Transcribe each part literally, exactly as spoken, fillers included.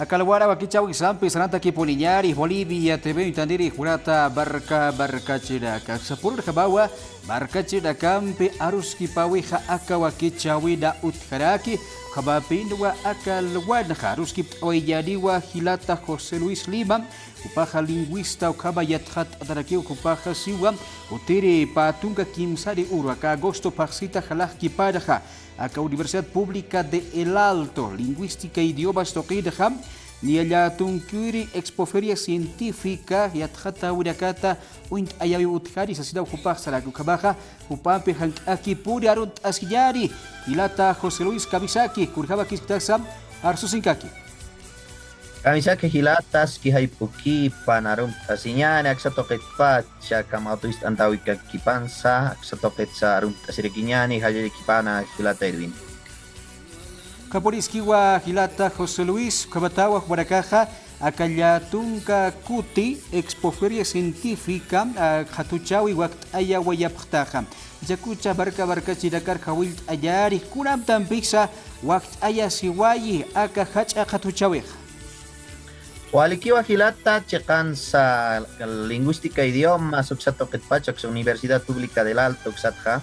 Aka alwara wakichäwisampi sarantakipuniyäni Bolivia T V uñtaniri jurata marka markachirinaka. Aksa purunjamawa markachirinakampi aruskipawixa aka wakichäwina utjaraki, ukhamapinwa aka alwanxa aruskipt'awayañäniwa jilata José Luis Lima, jupaxa lingüista ukhama yatxatt'atarakiw, jupaxa siwa, jutiri pä tunka kimsari uru aka agosto phaxsita jalaqkipanxa aka Universidad Pública de El Alto, lingüística e idiomas tuqinxa, niya llätunkiri Expoferia Científica yatxatäwinakata uñt'ayäwiw utjani sasinaw jupax saraki. Ukhamaxa jupampi jank'akipuni arunt'asiñäni jilata José Luis, kamisaki, kunjamäkisktasa, arsusinkaki. Kamisaki jilata, aski jayp'ukipan arunt'asiñäni, aksa tuqitpacha, kamaw tuwist'antäwikakipansa, aksa tuqitsa arunt'asirakiñäni, jallallakipana jilata Edwin. Ukapuniskiwa jilata José Luis, ukhamatawa jupanakaxa aka llätunka kuti Expoferia Científica, a, qhatuchäwi wakt'ayawayapxtaxa. Jichhakucha marka markachirinakar jawillt'añäni, kuna amtampisa wakt'ayasiwayi aka jach'a qhatuchäwixa. Walikiwa jilata, chiqansa lingüística idiomas uksa tuqitpacha, uksa Universidad Pública del Alto uksatxa,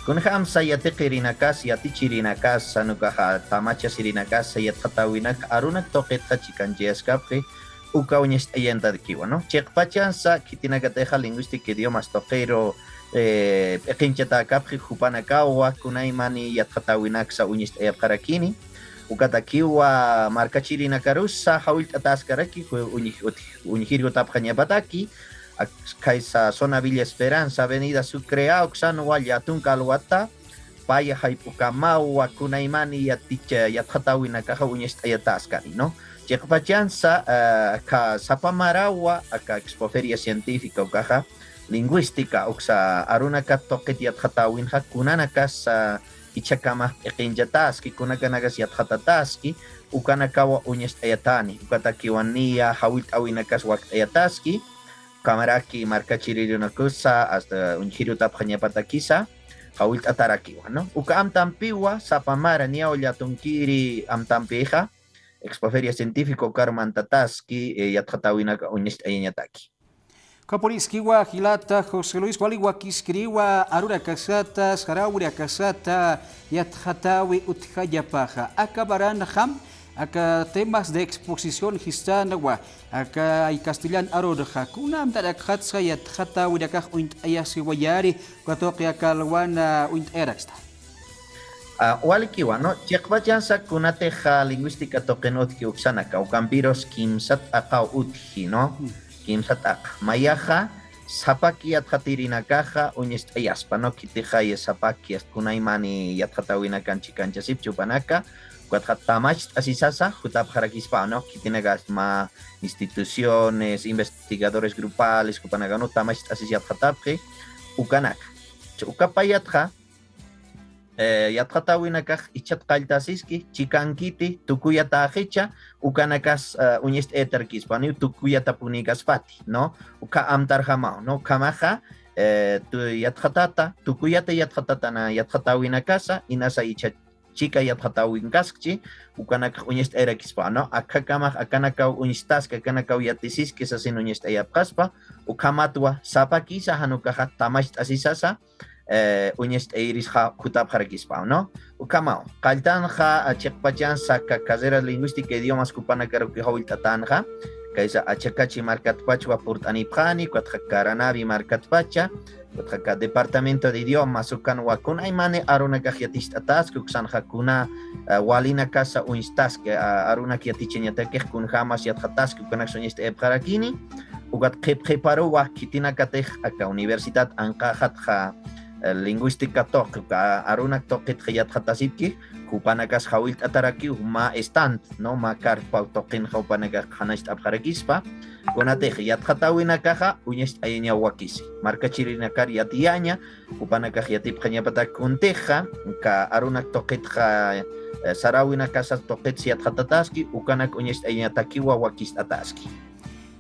kunjamsa yatiqirinakas, yatichirinakasa, jan ukaxa tamachasirinakasa, yatxatäwinak arunak tuqitxa chikanchayaskapxi, uka uñacht'ayantakiwa, ¿no? Chiqpachansa khitinakatixa lingüística idiomas tuqiru, eh, p'iqinchatäkapxi jupanakawa, kunaymani yatxatäwinaksa uñacht'ayapxarakini, ukatakiwa markachirinakarusa jawillt'atäskaraki, ju-, uñj-, ut-, uñjir jutapxañapataki, ak-, kaysa zona Villa Esperanza, avenida Sucre, uksanwa llätunka alwata, paya jayp'ukamawa kunaymani yaticha-, yatxatäwinakaxa uñacht'ayatäskani, ¿no? Chiqpachansa, ah, aka sapa marawa, aka Expoferia Científica ukaxa, lingüística, uksa arunakat tuqit yatxatäwinxa, kunanakasa jichhakamax p'iqinchatäski, kunakanakas yatxatatäski, ukanakawa uñacht'ayatäni, ukatakiwa niya jawillt'äwinakas wakt'ayatäski, ukhamaraki markachirinakarusa, hasta uñjir jutapxañapatakisa, jawillt'atarakiwa, ¿no? Uka amtampiwa, sapa mara niyaw llätunkiri amtampixa, Expoferia Científica ukaru mantataski, eh, yatxatäwinaka uñacht'ayañataki. Ukapuniskiwa jilata José Luis, wali wakiskiriwa arunakasata, saräwinakasata yatxatäwi utjañapaxa. Aka maranxa, aka temas de exposición jistänwa, aka castellan arunxa, kuna amtarakxatsa yatxatäwinakax uñt'ayasiwayäni, uka tuqi aka alwan uñt'ayaraksta. Ah, walikiwa, ¿no? Chiqpachansa kunatixa lingüística tuqin utji uksanaka, ukampirus kimsa t'aqaw utji, ¿no? Mm. Kimsa t'aqa. Mayaxa, sapaki yatxatirinakaxa uñacht'ayaspa, ¿no? Khitixa ya sapaki, hasta kunaymani yatxatäwinakan chikanchasipchi jupanaka, ukatxa tamacht'asisasa jutapxarakispa, ¿no? Khitinakas mä instituciones, investigadores grupales, jupanaka, ¿no? Tamacht'asis yatxatapxi, ukanaka. Uka payatxa, eh, yatxatäwinakax jichhat qalltasiski, chikankiti, tukuyatäxicha, ukanakas, eh, uñacht'ayatarakispa, janiw tukuyatapunïkaspati, ¿no? Uka amtarjamaw, ¿no? Ukhamaxa, eh, tu-, yatxatata, tukuyata yatxatatana, yatxatäwinakasa, inasa jichha chika yatxatäwinkaskchi, ukanakax uñacht'ayarakispa, ¿no? Akhakamax, akanakaw uñstaski, akanakaw yatisiski, sasin uñacht'ayapxaspa, ukhamatwa, sapakisa, jan ukaxa, tamacht'asisasa, eh, uñacht'ayirisxa jutapxarakispa, ¿no? Ukhamaw, qalltanxa, ah, chiqpachansa aka carrera lingüística e idiomas jupanakaruki jawillt'atänxa, kaysa Achakachi markatpachwa purt'anipxani, ukatxa Caranavi markatpacha, ukatxa aka departamento de idiomas ukanwa kunaymani arunakax yaticht'ataski, uksanxa kuna, ah, walinakasa uñstaski, ah, arunak yatichañatakix kunjämas yatxataski, ukanaksa uñacht'ayapxarakini, ukat qhip qhiparuwa khitinakatix aka universidad anqäxatxa, eh, lingüística tuqi, uka arunak tuqitxa yatxatasipki, jupanakas jawillt'atarakiw mä stand, ¿no? Mä carpa tuqinxa jupanakax qhanacht'apxarakispa, kunatix yatxatäwinakaxa uñacht'ayañaw wakisi. Markachirinakar yatiyaña, jupanakax yatipxañapatak kuntixa, uka arunak tuqitxa, eh, saräwinakasa tuqits yatxatataski, ukanak uñacht'ayañatakiwa wakist'ataski.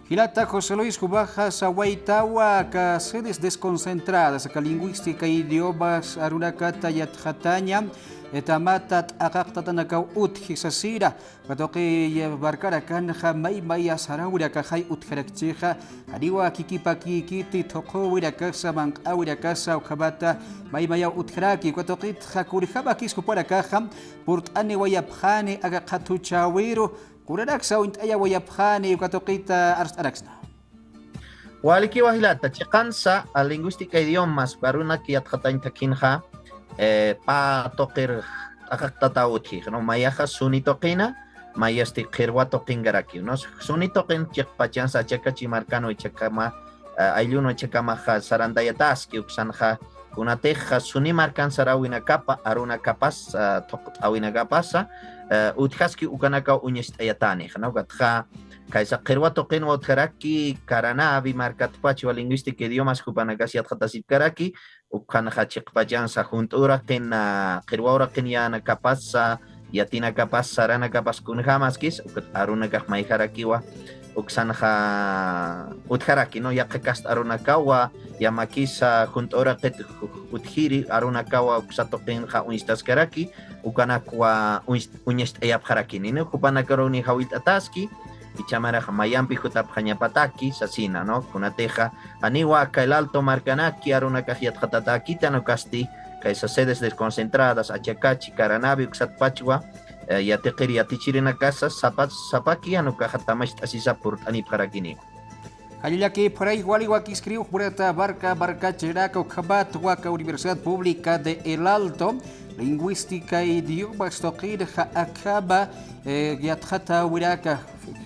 Jilata José Luis, jumaxa sawaytawa aka sedes desconcentradas, aka lingüística, idiomas arunakata yatxataña, etamata t'aqaqtatanakaw utji sasina. Uka tuqi markarakanxa may maya saräwinakaxay utjarakchixa, janiwa kikipakïkiti thuqhüwinakasa, manq'äwinakasa, ukhamata may mayaw utjaraki. Uka tuqitxa kunjämakis jupanakaxa purt'aniwayapxani aka qhathuchäwiru, kunanaksa uñt'ayawayapxani, uka tuqita arst'araksna. Walikiwa jilata, chiqansa, a, lingüística idiomas, uka arunak yatxatañ thakinxa, eh, pä tuqir t'aqaqtataw utjix, ¿no? Mayaxa suni tuqina, mayasti qhirwa tuqinkarakiw, ¿no? Suni tuqin chiqpachansa Achacachi markanwa jichhakama, a, ayllunwa jichhakamaxa sarantayataski, uksanxa kunatixa suni markan saräwinakapa, arunakapas, a, thuqt'äwinakapasa, a, utjaski ukanakaw uñacht'ayatänix, ¿no? Ukatxa kaysa qhirwa tuqinwa utjaraki, Caranavi markatpachwa lingüística idiomas jupanakas yatxatasipkaraki, ukhanxa chiqpachansa junt'u uraqin, a, qhirwa uraqin yänakapasa, yatinakapas, saranakapas kunjämaskis, ukat arunakax mayjarakiwa, uksanxa utjaraki, ¿no? Yaqha kast arunakawa, yamakisa junt'u uraqit ju-, utjiri arunakawa uksa tuqinxa uñstaskaraki, ukanakwa uñs-, uñacht'ayapxarakini, ¿no? Jupanakaruni jawillt'ataski, jichha marax mayampi jutapxañapataki, sasina, ¿no? Kunatixa, janiwa aka El Alto markanaki arunakax yatxatatäkitan ukasti, kaysa sedes desconcentradas, Achacachi, Caranavi, uksatpachwa, eh, yatiqir yatichirinakasa, sapa, sapaki, jan ukaxa tamacht'asisa purt'anipxarakini. Jallallakipxaray, wali wakiskiriw jumanata marka markachirinaka, ukhamat waka Universidad Pública de El Alto, lingüística, idiomas tuqinxa akhama, eh, yatxatäwinaka,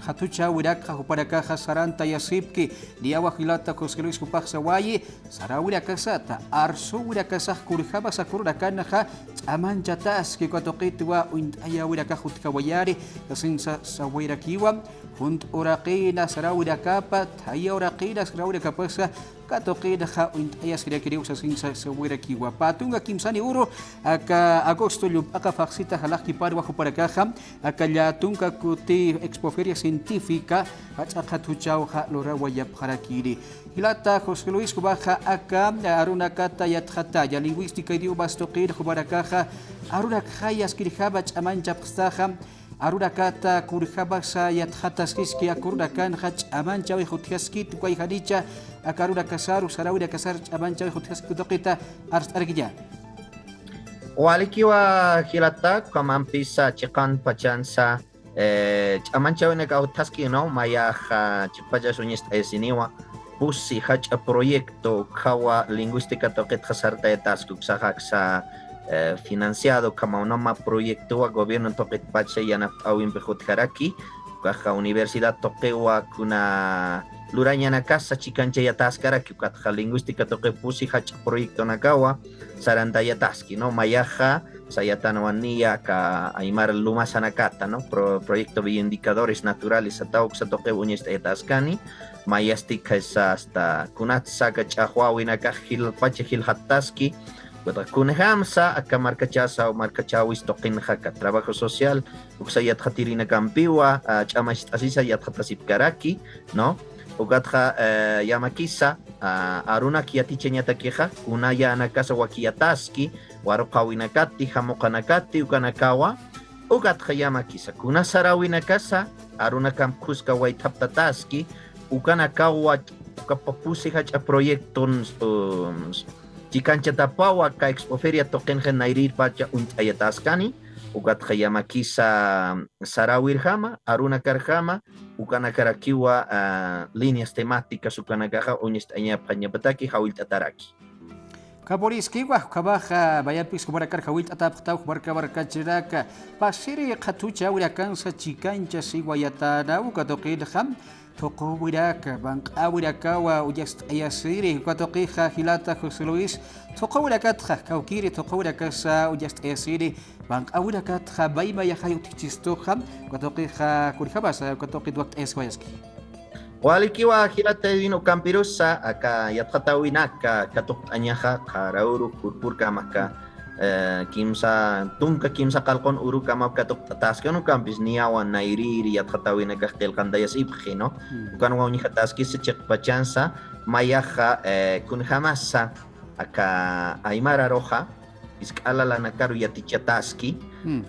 qhathuchäwinakxa jupanakaxa sarantayasipki, niyawa jilata José Luis jupax sawayi, saräwinakasata, arsüwinakasax kunjämasa kurunakanxa ch'amanchataski, uka tuqitwa uñt'ayäwinakax utjawayani, sasinsa sawayrakiwa, junt'u uraqina saräwinakapa, thaya uraqina saräwinakapasa, uka tuqinxa uñt'ayasirakiniw sasinsa sawayrakiwa. Pä tunka kimsani uru, aka agosto llump'aqa phaxsita jalaxkipanwa jupanakaxa, aka llätunka kuti Expoferia Científica, jach'a qhathuchäwxa lurawayapxarakini. Jilata José Luis, jumaxa aka arunakata yatxataña, lingüística, idiomas tuqin jumanakaxa, arunakxay askirjama ch'amanchapxstaxa, arunakata kunjämasa yatxataskiski, aka arunakanxa ch'amanchäwix utjaskit, uka janicha aka arunakasaru, saräwinakasar ch'amanchäwix utjaskit, uka tuqita arst'arakiña. Walikiwa jilata, ukhamampisa chiqan pachansa, eh, ch'amanchäwinakaw utjaski, ¿no? Mayaxa chiqpachas uñacht'ayasiniwa, pusi jach'a proyecto ukhawa lingüística tuqitxa sartayataski, uksaxa aksa, eh, financiado ukhama UNAMA proyectowa gobierno tuqitpacha yanapt'äwimpix utjaraki, ukaxa universidad tuqiwa kuna lurañanakasa chikanchayataskaraki, ukatxa lingüística tuqi pusi jach'a proyectonakawa sarantayataski, ¿no? Mayaxa sayatanwa niya aka aymar lumasanakata, ¿no? Pro-, proyecto Bioindicadores Naturales satawa uksa tuqiw uñacht'ayataskani, mayasti kaysa hasta kunatsa aka ch'axwäwinakax jilpacha jilxattaski, ukatxa kunjämsa aka markachasa, markachäwis tuqinxa aka trabajo social, uksa yatxatirinakampiwa, a, ch'amacht'asisa yatxatasipkaraki, ¿no? Ukatxa, eh, yamakisa, a, arunak yatichañatakixa, kuna yänakasa wakiyataski, waruqäwinakati, jamuqanakati, ukanakawa, ukatxa yamakisa, kuna saräwinakasa, arunakamp khuska waythaptataski, ukanakawa, ukapa pusi jach'a proyecton, um, chikanchatapxawa aka Expoferia tuqinxa nayrïrpacha uñt'ayataskani, ukatxa yamakisa saräwirjama, arunakarjama, ukanakarakiwa, a, líneas temáticas ukanakaxa uñacht'añapxañapataki jawillt'ataraki. Ukhamapuniskiwa, ukhamaxa, mayampis jumanakar jawillt'atapxtaw, marka markachirinaka, pasiri qhathuchäwinakansa chikanchasiwayatanaw, uka tuqinxa, thuquwinaka, manq'äwinakawa uñast'ayasiri, uka tuqixa jilata José Luis, thuquwinakatxa, kawkïri thuquwinakasa uñast'ayasiri, manq'äwinakatxa maymayaxay utjchistuxa, uka tuqixa kunjämasa, uka tuqit wakt'ayasiwayaski. Walikiwa jilata Edwin, ukampirusa, aka yatxatäwinaka katuqt'añaxa, qhara uru, purpurkama aka eh, kimsa, tunka kimsa qalqun urukamaw katuqt'ataskani, ukampis niyawa nayrïri yatxatäwinakax qillqantayasipxi, ¿no? Ukanwa uñjataskisa chiqpachansa, mayaxa, eh, kunjamasa aka aymar aruxa jisk'a lalanakaru yatichataski,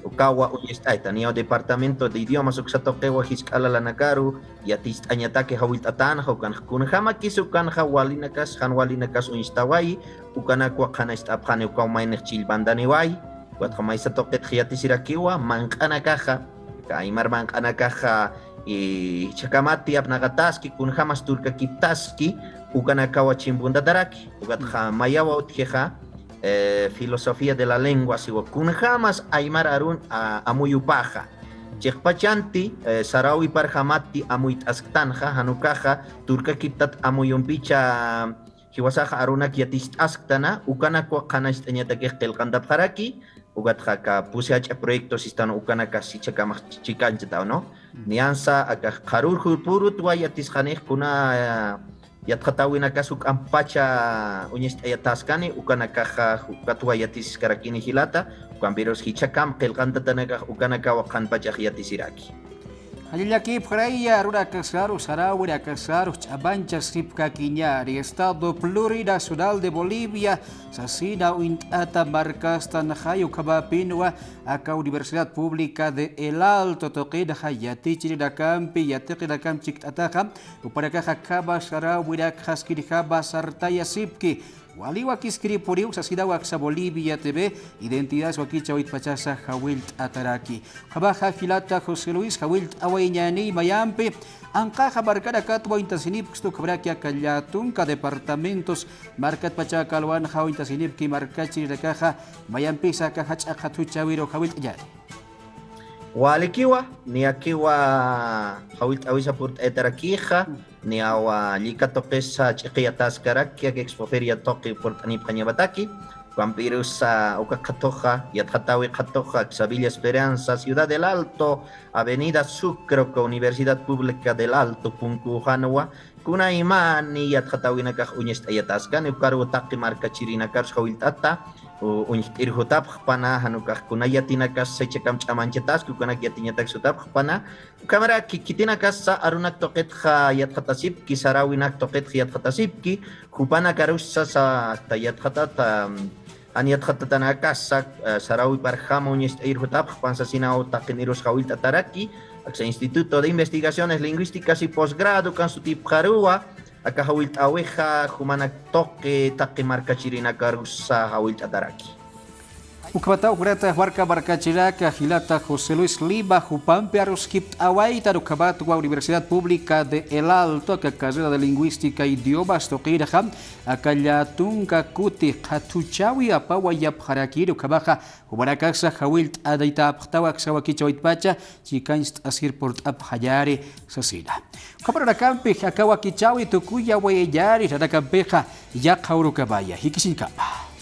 ukawa uñacht'ayta, niyaw Departamento de Idiomas uksa tuqiwa jisk'a lalanakaru yaticht'añataki jawillt'atänxa, ukanxa kunjamakis ukanxa walinakas, jan walinakas uñstawayi, ukanakwa qhanacht'apxani ukaw maynix chillpantaniwayi, ukatxa maysa tuqitx yatisirakiwa, manq'anakaxa, aka aymar manq'anakaxa, eh, jichhakamati apnaqataski, kunjamas turkakiptaski, ukanakawa chimpuntataraki, ukatxa mayawa utjixa, eh, filosofía de la lengua siwa, kunjamas aymar arun, a, amuyupaxa. Chiqpachanti, eh, saräwiparjamati amuyt'asktanxa, jan ukaxa turkakiptat amuyumpicha jiwasaxa arunak yaticht'asktana, ukanakwa qhanacht'añatakix qillqantapxaraki, ukatxa aka pusi jach'a proyecto sistan ukanakax jichhakamax chikanchataw, ¿no? Niyansa aka qharür jupurutwa yatisxanix kuna, eh, yatxatäwinakas juk'ampacha uñacht'ayataskani, ukanakaxa ukatwa yatiskarakini jilata, ukampirus jichhakam qillqantatanakax ukanakawa qhanpachax yatisiraki. Jallallakipxaraya arunakasaru, saräwinakasaru ch'amanchasipkakiñäni. Estado Plurinacional de Bolivia sasina uñt'ata markastanxay, ukhamapinwa aka Universidad Pública de El Alto tuqinxa yatichirinakampi, yatiqinakamp chikt'ataxa, jupanakax akhama saräwinak jaskinjama sartayasipki. Wali wakiskiripuniw sasinawa aksa Bolivia T V, identidades wakichäwitpachasa jawillt'ataraki. Ukhamaxa jilata José Luis, jawillt'awayañäni mayampi, anqaxa markanakatwa uñtasinipkstu, ukhamaraki aka llätunka departamentos markatpacha aka alwanxa uñtasinipki markachirinakaxa, mayampisa aka jach'a qhathuchäwiru jawillt'añäni. Walikiwa, niyakiwa jawillt'awisa purt'ayatarakixa, niyawa llika tuqisa ch'iqiyataskaraki, aka Expoferia tuqi purt'anipxañapataki, ukhampirusa uka qhatuxa, yatxatäwi qhatuxa, aksa Villa Esperanza, Ciudad del Alto, Avenida Sucre, uka Universidad Pública del Alto punkuxanwa, kunaymani yatxatäwinakax uñacht'ayataskani, ukaru taqi markachirinakarus jawillt'ata, u-, uñjt'ir jutapxpana, jan ukax kuna yatinakas jichhakam ch'amanchataski, ukanak yatiñatak jutapxpana, ukhamaraki khitinakasa arunak tuqitxa yatxatasipki, saräwinak tuqitxa yatxatasipki, jupanakarusa sa-, hasta yatxatata, Jan yatxatatanakasa, eh, saräwiparjama uñacht'ayir jutapxpan sasinaw taqinirus jawillt'ataraki, aksa Instituto de Investigaciones Lingüísticas y Posgrado ukan sutipxaruwa, aka jawillt'äwixa jumanak tuqi taqi markachirinakarus jawillt'ataraki. Ukhamataw jurata marka markachiraka jilata José Luis Lima, jupampi aruskipt'awaytan ukhamatwa Universidad Pública de El Alto, aka carrera de Lingüística e Idiomas tuqinxa, aka llätunka kuti qhathuchäwi apawayapxarakir, ukhamaxa jumanakasa jawillt'anitapxtaw aksa wakichäwitpacha chikancht'asir purt'apxañäni sasina. Ukhamarunakampi aka wakichäwi tukuyawayañäni, nanakampixa yaqha urukamaya. Jikisiñkama.